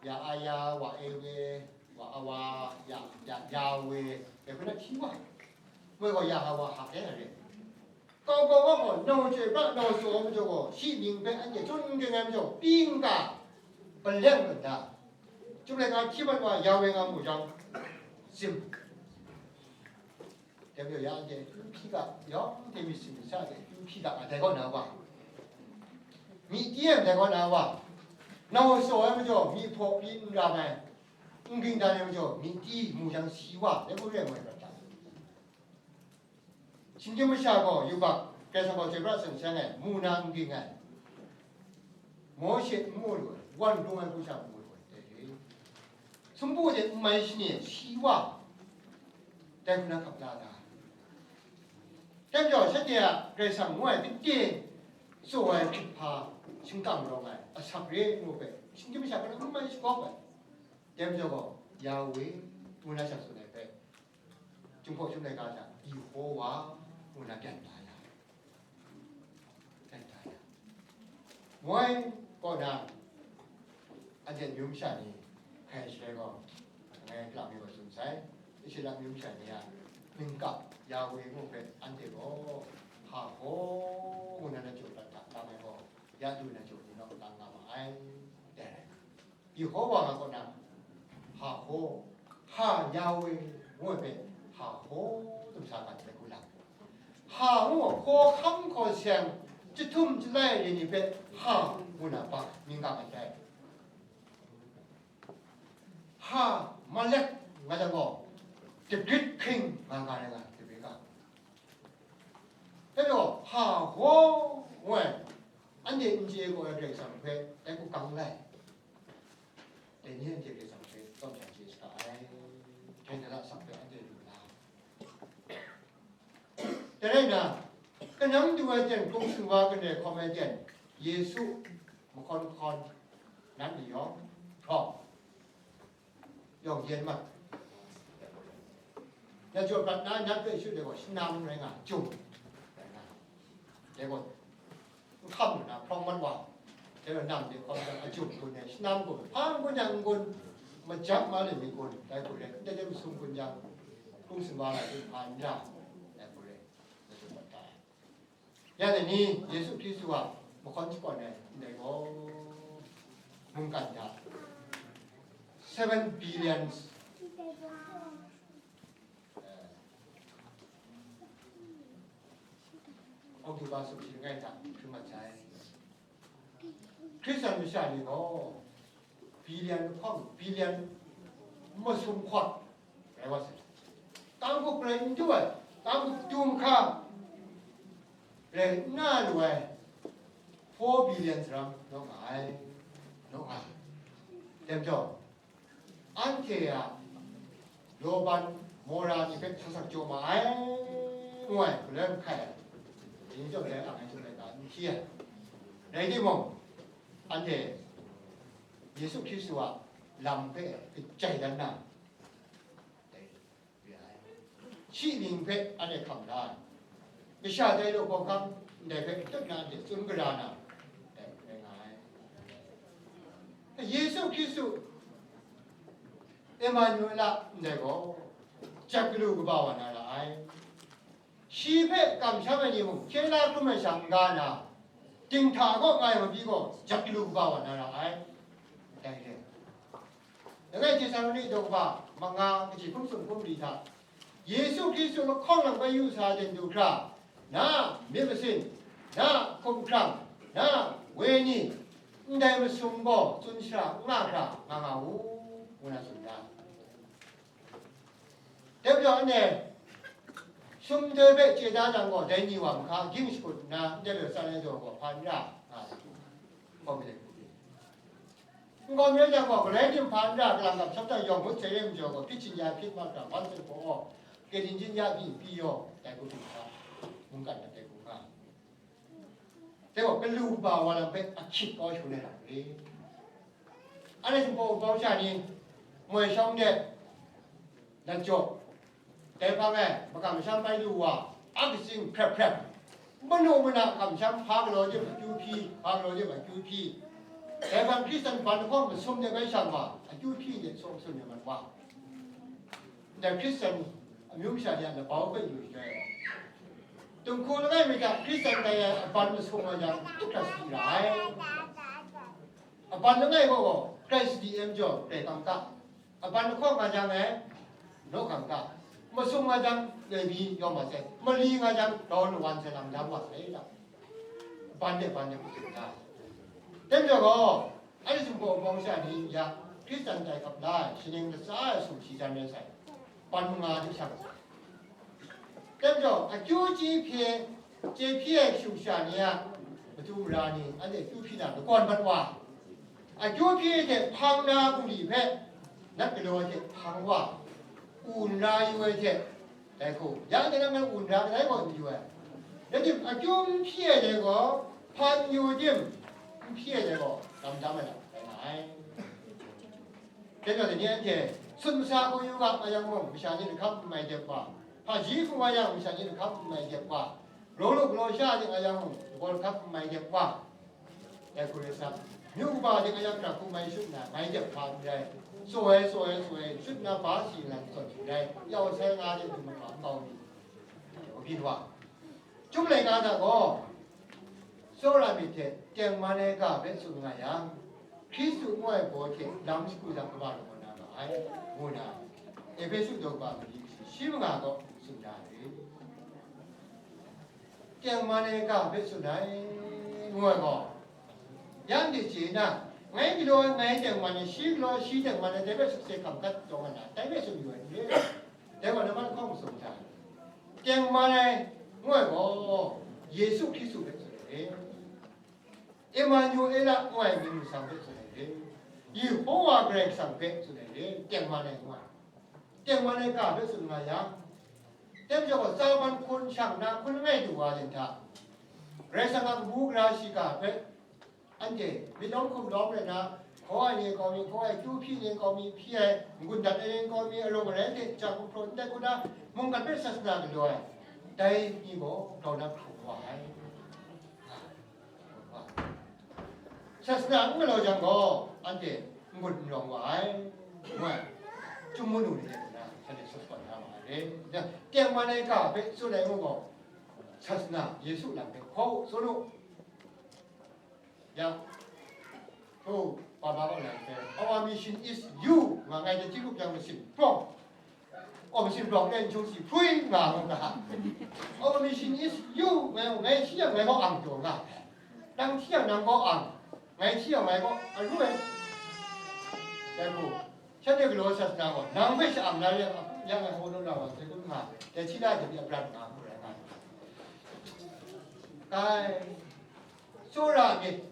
Ya a ya, wa e we, wa a wa, ya, ya, ya we, dai hku na hti wa, moi gaw ya ha wa ha e ai re. Kau kau wa gaw, nau chyoi pra, nau tsaw ai majaw gaw, shi mying hpe anhte tsun n ging ai majaw, pyi n ga, paleng lu nna, Chyum laika hti mat wa, ya we nga mu jang, zim. Dai majaw ya anhte akyu hpyi ga, yawng hte myit sin myit sa hte akyu hpyi ga, a dai kaw na wa, myi ti ai dai kaw na wa, nau tsaw ai majaw myi hpaw pyi n ram ai, n ging dan ai majaw myi ti mu jang si wa, dai hku re ai wa rai ta. Shinggyim masha gaw yubak, Karai Kasang gaw chyoi pra seng seng ai, mu na n ging ai, Mawshe n mu lu ai, wan hkrung ai hku sha n mu lu ai, dai re. Sumpu de n mai shani, shi wa, dai hku na hkap la da. Dai majaw, shanhte a Karai Kasang ngu ai, gade tsaw ai hkrit hpa, shingkang rawng ai, asak re ai ngu hpe, shinggyim masha hpe n mai shakawp ai. Dai majaw gaw, Yawe, ngu na sha tsun ai hpe, Jinghpaw Chyum laika hta, Yehowa, ngu na byan da ya. Byan da ya. Moi kaw na, anhte amyu masha ni hkai shaloi gaw, ngai hpra mi gaw tsun sai. Israela amyu masha ni a ningkap Yawe ngu hpe anhte gaw, Hpa gaw, ngu na na jaw prat hta, lam ai gaw, ya du na jaw ni naw lang nga ma ai, dai rai. Yehowa nga kaw na, Hpa gaw, Hpa Yawe ngu ai hpe, Hpa gaw, dum sa ga hte hku lang. Hpa ngu hkawhkam hkaw seng, chyahtum chyalai re ni hpe, Hpa ngu na bang mying ga mat ai. Hpa Malek nga jang gaw, dagrit hking nga ga ai nga, dagrit ga. Dai majaw, Hpa gaw ngu ai, anhte n chye gaw ai Karai Kasang hpe dai hku gang lai. Dai ni anhte Karai Kasang hpe tsawm sha chye saga ai. Hkyen hkyen a asak hpe anhte lu na, Rai nna, kanang du ai ten, hkrung sumwa kane hkawm ai ten, Yesu mahkawn hkawn, nat ni yawng hkawm, yawng yen mat. Na jaw prat na, nat hpe shut ai gaw, shanam rai nga, jum rai nga. Dai gaw, n hkam lu na, hprawng mat wa, dai gaw, nang de hkawm jang, a jum gun ai, shanam gun, hpang gun yang n gun, majap ma le mi gun, dai hku rai, ndai de masum gun yang, hkrung sumwa lai hte hpa n ra, dai hku rai, na jaw prat ta ai. Ya dai ni, Yesu Hkristu a mahkawn shakawn ai ndai gaw, mungkan hta seven billions, eh, October sumshi langai hta hkring mat sai. Hkristan masha ni gaw, billion lahkawng, billion masum hkawt rai wa sai. Kang hkup garai n du ai, kang hkup tu mahkra rai n na lu ai, four billion saram naw nga ai, naw nga ai. Dai majaw, anhte a law ban mora ni hpe sa sak jaw ma ai, ngu ai, galoi mahkai ai, dai ni chyawm dai ang ai hte rai ga n hti ai. Rai timung, anhte Yesu Hkristu a lam hpe kajai dan na, dai re ai. Shi mying hpe anhte hkam la ai. Kasha tai law hkawhkam ndai hpe tut na anhte tsun gara na, dai rai nga ai. Yesu Hkristu, Emanuela ndai gaw, jat galu kaba wa na ra ai. Shi hpe kamsham ai ni mung, hkye la hkrum ai sha n-ga na, dinghta kaw nga ai mabyi gaw, jat galu kaba wa na ra ai. Dai re. Langai Tesalonika daw kaba manga, kaji hkum sung hkum li hta, Yesu Hkristu lahkawng lam bai yu sa ai ten du hkra, na myit masin, na hkumhkrang, na wenyi, ndai masum gaw tsun shara n nga hkra nga nga u, ngu na tsun da. Dai majaw, anhte sumdoi hpe chye da jang gaw, dai ni wa mahka ging shakut nna, ndai loi tsan ai zawn gaw, hpa n ra nga ai, hkawm ai hku pyi. N-gaw mi rai jang gaw, galai dim hpa n ra, kalang kamsham jang yawng ngut sai re majaw gaw, hpyit shing ya hpyit mat ga, wan sai hpaw, kei din jin ya pyi n pyi yaw, dai hku pyi hta, mungkan hta dai hku nga. Dai gaw, galu kaba wa lam hpe ahkyit kau shangun ai lam re. Anhte sumhpaw wunpawng sha ni, moi shawng de, lat jaw, dai hpang e makam masham bai lu wa, a katsing hprep hprep, manu mana kamsham hpa galaw de akyu hpyi, hpa galaw de akyu hpyi, dai hpang Hkristan ban lahkawng masum de bai shang wa, akyu hpyi de tsaw sun de mat wa. Ndai Hkristan amyu masha ni a labau hpe yu jai, dinghku langai mi hta Hkristan tai ai aban masum nga jang, tuk hkra sadi ra ai. Aban langai gaw gaw, grai sadi ai majaw, grai kang ta. Aban lahkawng nga jang e, naw kang ta. Masum nga jang, loi mi yawm wa sai. Mali nga jang, daw lawan sai, lam dam wa sai ta. Ban de ban de hku tsun da. Dai majaw gaw, anhte sumhpaw wunpawng sha ni ya, Hkristan tai hkap la ai, shaning latsa ai sumshi jan rai sai, ban manga hte shang sai. Dai majaw, akyu chye hpye, chye hpye ai kashu kasha ni a matu mara ni, anhte akyu hpyi na lakawn mat wa, akyu hpyi hte hpang na bungli hpe, nat galaw hte hpang wa, u n ra yu ai hte, dai hku, ya anhte nang ngai u n ra kadai gaw n yu ai. Rai tim, akyu n hpyi ai dai gaw, hpa n yu tim, n hpyi ai dai gaw, dam dam ai lam rai nga ai. Dai gaw, dai ni anhte, sut masa hku yu ga, nga yang mung, masha ni lahkam n mai dep wa, hpaji hku nga yang, masha ni lahkam n mai dep wa, law lu galaw sha ni nga yang mung, lagaw lahkam n mai dep wa, dai hku rai sa, myu kaba de nga yang hkra hku mai shut nna, mai dep hpa n rai, tsaw ai, tsaw ai, tsaw ai, shut nna ba si lan zawn n rai, yau sai nga de du ma hpa nkau mi, wa byin wa. Chyum laika hta gaw, tsawra myit hte tengman ai ga hpe tsun nga yang, Hkristu ngu ai baw hte lam shagu lam kaba lu na nga ai, ngu na, Ehpesu daw kaba mali kashi shi manga gaw tsun da ai. Tengman ai ga hpe tsun ai, ngu ai gaw, yang de chye na, ngai galaw ai ngai tengman ai, shi galaw ai shi tengman ai, dai hpe sukse hkam dat taw nga na, dai hpe tsun yu ai n re. Dai gaw, nambat lahkawng masum hta, tengman ai ngu ai gaw, Yesu Hkristu hpe tsun ai re. Emanuela ngu ai mying masang hpe tsun ai re. Yehowa Karai Kasang hpe tsun ai re, tengman ai ngu ai. Tengman ai ga hpe tsun nga yang, Dai majaw gaw, tsa ban hkun shang na hkun langai du wa yin hta, Karai Kasang a kabu gara shiga hpe anhte myit lawm hkum lawm rai na, hkaw ai ni kau mi, hkaw ai kyu hpyi ni kau mi, hpyi ai n-gun dat ai ni kau mi, arung arai hte ja gumhpraw ndai hku na, mungkan hpe sasana galaw ai, dai ni gaw grau na hkrum wa ai. Sasana n galaw jang gaw, anhte n-gun n rawng wa ai, ngu ai. Chyum manu ni de na, shanhte sut tawn na ma ai re. Tengman ai ga hpe tsun ai ngu gaw, sasana Yesu lam hpe hkaw u, tsun u. Ya, o, Papa kaw lai hpe, "Our mission is you," nga, ngai hte chyi rup yang masin prawng. O, masin prawng e n chung si hpui nga, nga. "Our mission is you," ngai, ngai shi yang ngai gaw ang taw nga. Nang shi yang nang gaw ang, ngai shi yang ngai gaw aru ai. Dai hku, shanhte galaw sasana gaw, nang hpe sha-ang na yang, yang ai hkaw nu na wa, sai kun nga, dai hti la de byi a prat nga, ngu rai nga. Kai, tsawra myit,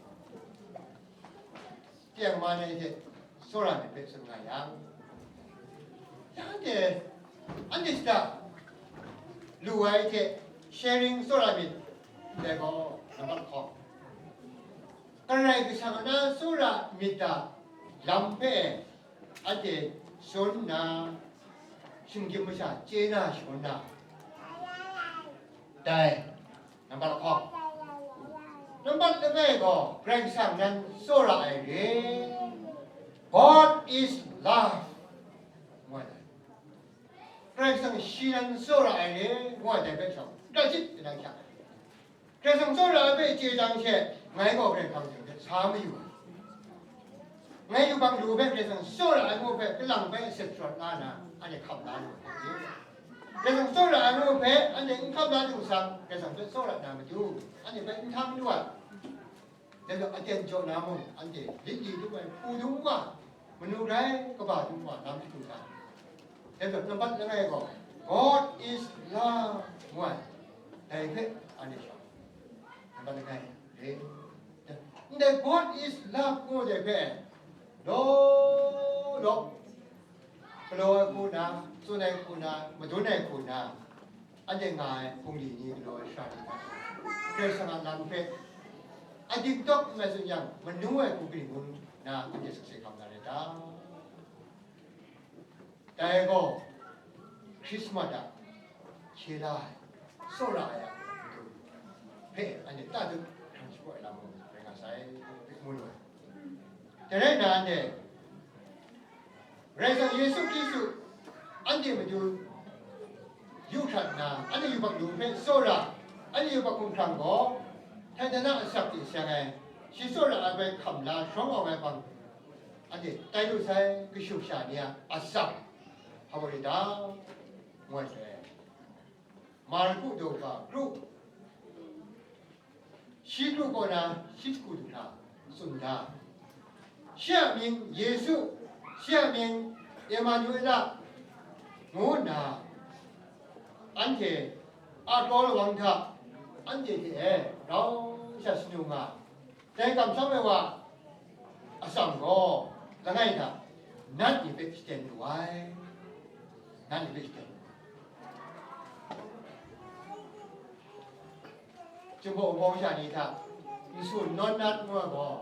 tengman ai hte tsawra myit hpe tsun nga yang, shanhte, anhte shada lu ai hte sharing tsawra myit, dai gaw nambat lahkawng. Karai Kasang a na tsawra myit a lam hpe anhte shawn nna, shinggyim masha chye na shangun na, dai nambat lahkawng. Nambat langai gaw, Karai Kasang nan tsawra ai re. God is love. Ngu ai dai. Karai Kasang shi nan tsawra ai re, ngu ai dai hpe shawng, rai chye, tinang hkyak ai. Karai Kasang tsawra ai hpe chye jang she, ngai gaw Karai Kasang hte sa mayu ai. Ngai yubak lu hpe Karai Kasang tsawra ai ngu hpe, kalang hpe aset sharawt la na, anhte hkam la lu ai. Karai Kasang tsawra ai ngu hpe, anhte n hkam la lu sang, Karai Kasang hpe tsawra na matu, anhte hpe n htang lu ai. Dai gaw aten jaw na mung, anhte lit li lu ai hpu dung wa, manu grai kaba dung wa, lam shadu ga. Dai gaw nambat langai gaw, "God is love," ngu ai, dai hpe anhte shawng, nambat langai re. Ndai "God is love" ngu dai hpe, law law, galaw ai hku na, tsun ai hku na, madun ai hku na, anhte nga ai hpung li ni galaw ai sara ni hta, Karai Kasang a lam hpe a dingtawk n mai tsun yang, manu ai hku kaning ngu na anhte sakse hkam na rai ta? Dai gaw, Hkrismat a hkye la ai, tsawra ai a matu hpe anhte tatut hkrang shapraw ai lam mung rai nga sai, mu lu ai. Dai rai nna, anhte Karai Kasang Yesu Hkristu anhte matu yu hkrat nna, anhte yubak lu hpe tsawra, anhte yubak hkumhkrang gaw, Htaitana asak hte seng ai, shi tsawra ai hpe hkam la sharawng awng ai hpang, anhte tai lu sai, kashu kasha ni a atsam, hpa marit dang, ngu ai hte, Marku daw ga kru, shi kru kaw na shi hku du hkra tsun da, shi a mying Yesu, shi a mying Emanuela ngu nna, anhte a kraw lawang hta anhte hte e rau sha shanu nga, dai kamsham ai wa atsam gaw langai hta nat ni hpe shaten lu ai, nat ni hpe shaten lu ai. Jinghpaw Wunpawng sha ni hta n tsun nawn nat ngu ai gaw,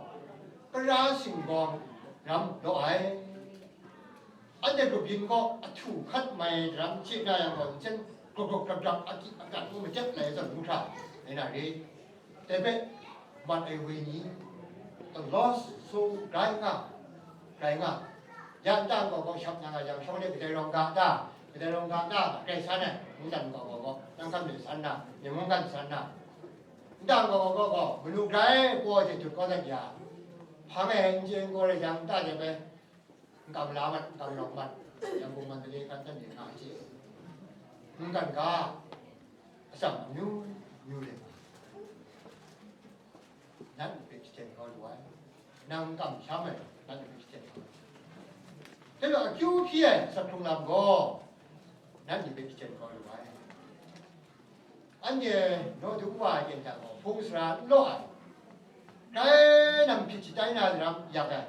kara singgawng ram law ai. Anhte grup yin gaw ahtu hkat mai daram chye na yang gaw, nsen grok grok grap grap, akyi akat ngu madat lai zawn ngu hkra, rai na re. Dai hpe, mat ai wenyi, the lost soul, grai nga, grai nga. Ya nta nkau kau shap na nga yang, shawng de kadai rawng ga ta, kadai rawng ga ta, grai san ai, mungdan nkau kau gaw, nang hkam de san na, myen mungkan san na. Nta nkau kau gaw, manu grai paw hte dut kau dat ya, hpang e n chye n gaw rai yang, nta de bai, N kam la mat, n kam rawng mat, Yangon, Mandalay, Kanton de nga hte, n kan ga, atsam amyu myu le, nat ni hpe shaten kau lu ai, nang kamsham ai, nat ni hpe shaten kau lu ai. Dai gaw akyu hpyi ai asak hkrung lam gaw, nat ni hpe shaten kau lu ai. Anhte nawdum wa ai ten hta gaw, hpung sara n law ai, grai nang hpyi shatai na daram yak ai.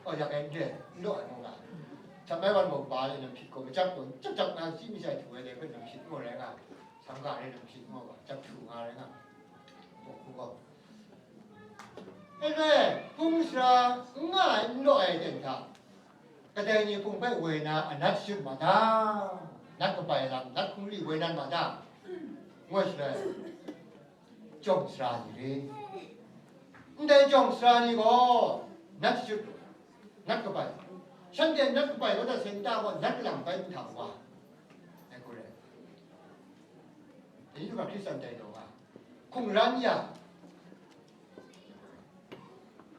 Oh, yak ai n re, n law ai mung nga. Shanghai wan gaw ba le lam hpyi gaw, machyap gaw, chyap chyap nga, si mi sai htu ai dai hpe lam hpyi gaw rai nga, sangga re lam hpyi gaw, chyap htu nga rai nga, gaw hku gaw. E re, hpung sara n nga ai n law ai ten hta, kadai ni hpung hpe woi na anat shut ma ta, nat kabai lam, nat hkungri woi nan ma ta, ngu ai shaloi, jawng sara ni re. Ndai jawng sara ni gaw, nat shut, nat kabai, shanhte nat kabai kau dat sai nta gaw, nat kalang bai nhtang wa, ai hku rai. Dai ni hkra Hkristan dai taw nga, hkungran ya,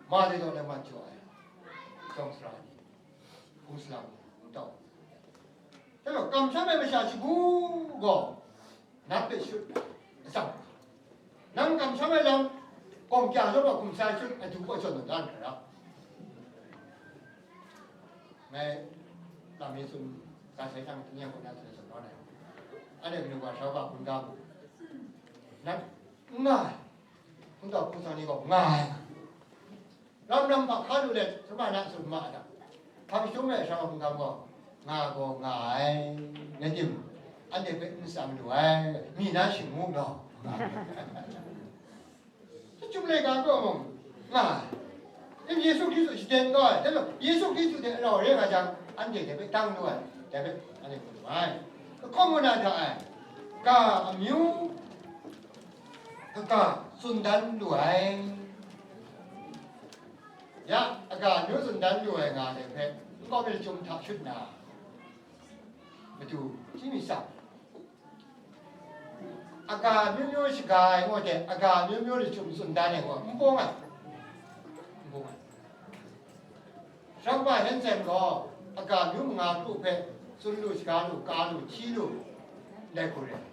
ma dai taw na mat jaw ai, jawng sara ni, hpung salang ni, n tau. Dai gaw, kamsham ai masha shagu gaw, nat hpe shut na, atsam, nang kamsham ai lam, gawng kya zawn gaw hkum sa shut, adu gaw jawn na dan hkra ra. Ngai lam mi tsun, ga sai tang, tingnyang kaw na tsun ai zawn nawn ai. Anhte kanu ga shau ga hkun ga mu. Nat n nga ai, hkungga hkungsan ni gaw nga ai. Ram ram hpa hka lu let, sama na tsun ma ai hta, hpang shadum ai shau hkungga gaw nga gaw nga ai. Rai tim, anhte hpe n tsang lu ai, mi na shing mu gaw. Chyum laika gaw mung nga ai. Yesu Hkristu shaden kau ai, dai maw, Yesu Hkristu hte rau re nga jang, anhte dai hpe tang lu ai, dai hpe anhte mu lu ai. Lahkawng kaw na hta ai, ga amyu kaga tsun dan lu ai. Ya, aga amyu tsun dan lu ai nga ai hpe, nkau mi lachyum hta shut na, matu, chyi mi tsang. Aga amyu myu shaga ai ngu de, aga amyu myu lachyum tsun dan ai gaw n bung ai. N bung ai. Shanghpa Hensen gaw aga amyu manga kru hpe tsun lu, shaga lu, ka lu, hti lu, ndai hku re ai.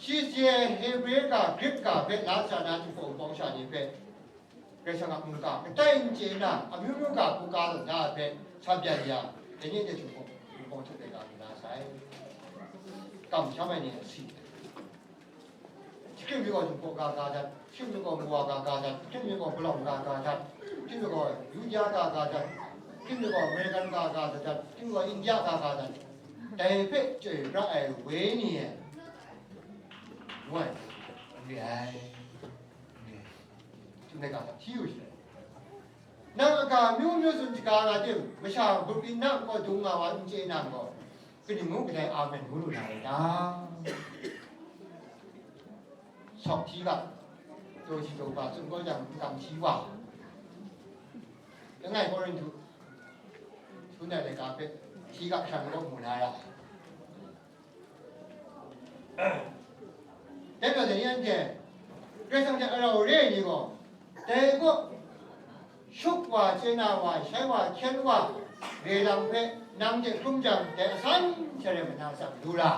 Shi chye ai Hebre ga, Grik ga hpe la sa na Jinghpaw Wunpawng sha ni hpe Karai Kasang a mungga kadai n chye na, amyu myu ga hku ka tawn da ai hpe sa byan ya, dai ni de Jinghpaw, Jinghpaw htuk de ga lu na sai. Kamsham ai ni a si. Shikrim mi gaw Jinghpaw ga ga dat, shikrim mi gaw Nwa ga ga dat, shikrim mi gaw Palawng ga ga dat, shikrim mi gaw Yuda ga ga dat, shikrim mi gaw American ga ga dat, shikrim mi gaw India ga ga dat. Dai hpe chyoi pra ai wenyi e, ngu ai, n re ai. Chyum laika hta hti yu shaloi, nang aga amyu myu tsun shaga nga tim, masha grup byin na nkaw dung nga wa n chye nang gaw, kaning ngu kadai amen ngu lu na rai ta? Sawk hti ga, taw shi taw ba tsun kau jang, n kam hti wa. Langai Korinhtu, hpun ai laika hpe, hti ga hkran kaw mu na ra ai. Dai gaw, dai ni anhte, Karai Kasang hte a rau re ai ni gaw, dai kaw, shuk wa, chye na wa, shai wa, hkyen wa, re lam hpe nang hte hkrum jang, dai asan share mat na atsam lu ra.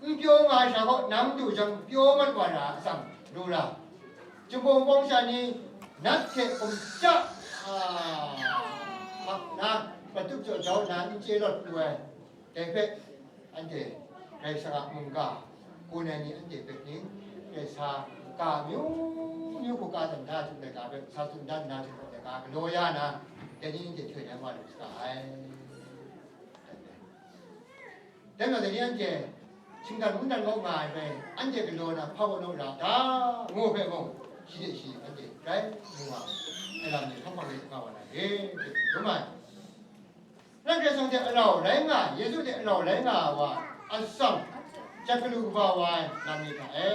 N pyaw nga ai sha gaw, nang du jang, pyaw mat wa na atsam lu ra. Jinghpaw Wunpawng sha ni, nat hte gumja, a, hkak na, matup jaw jau nna n chye lawt lu ai. Dai hpe, anhte Karai Kasang a mungga, kun ai ni anhte hpe ning, Karai sa, ga amyu myu hku ka dan da, Chyum laika hpe sa tsun dan na, Chyum laika galaw ya na, dai ni anhte htoi dan wa lu saga ai. Dai majaw, dai ni anhte shinggan wundan kau nga ai bai, anhte galaw na hpa gaw naw ra da, ngu hpe mung, shi hte shi anhte grai mu nga ai lam ni hpa hpa rai nga wa na re, hte dum ai. Karai Kasang hte alau rai nga ai, Yesu hte alau rai nga ai wa, atsam, jat galu kaba wa ai lam ni hta e,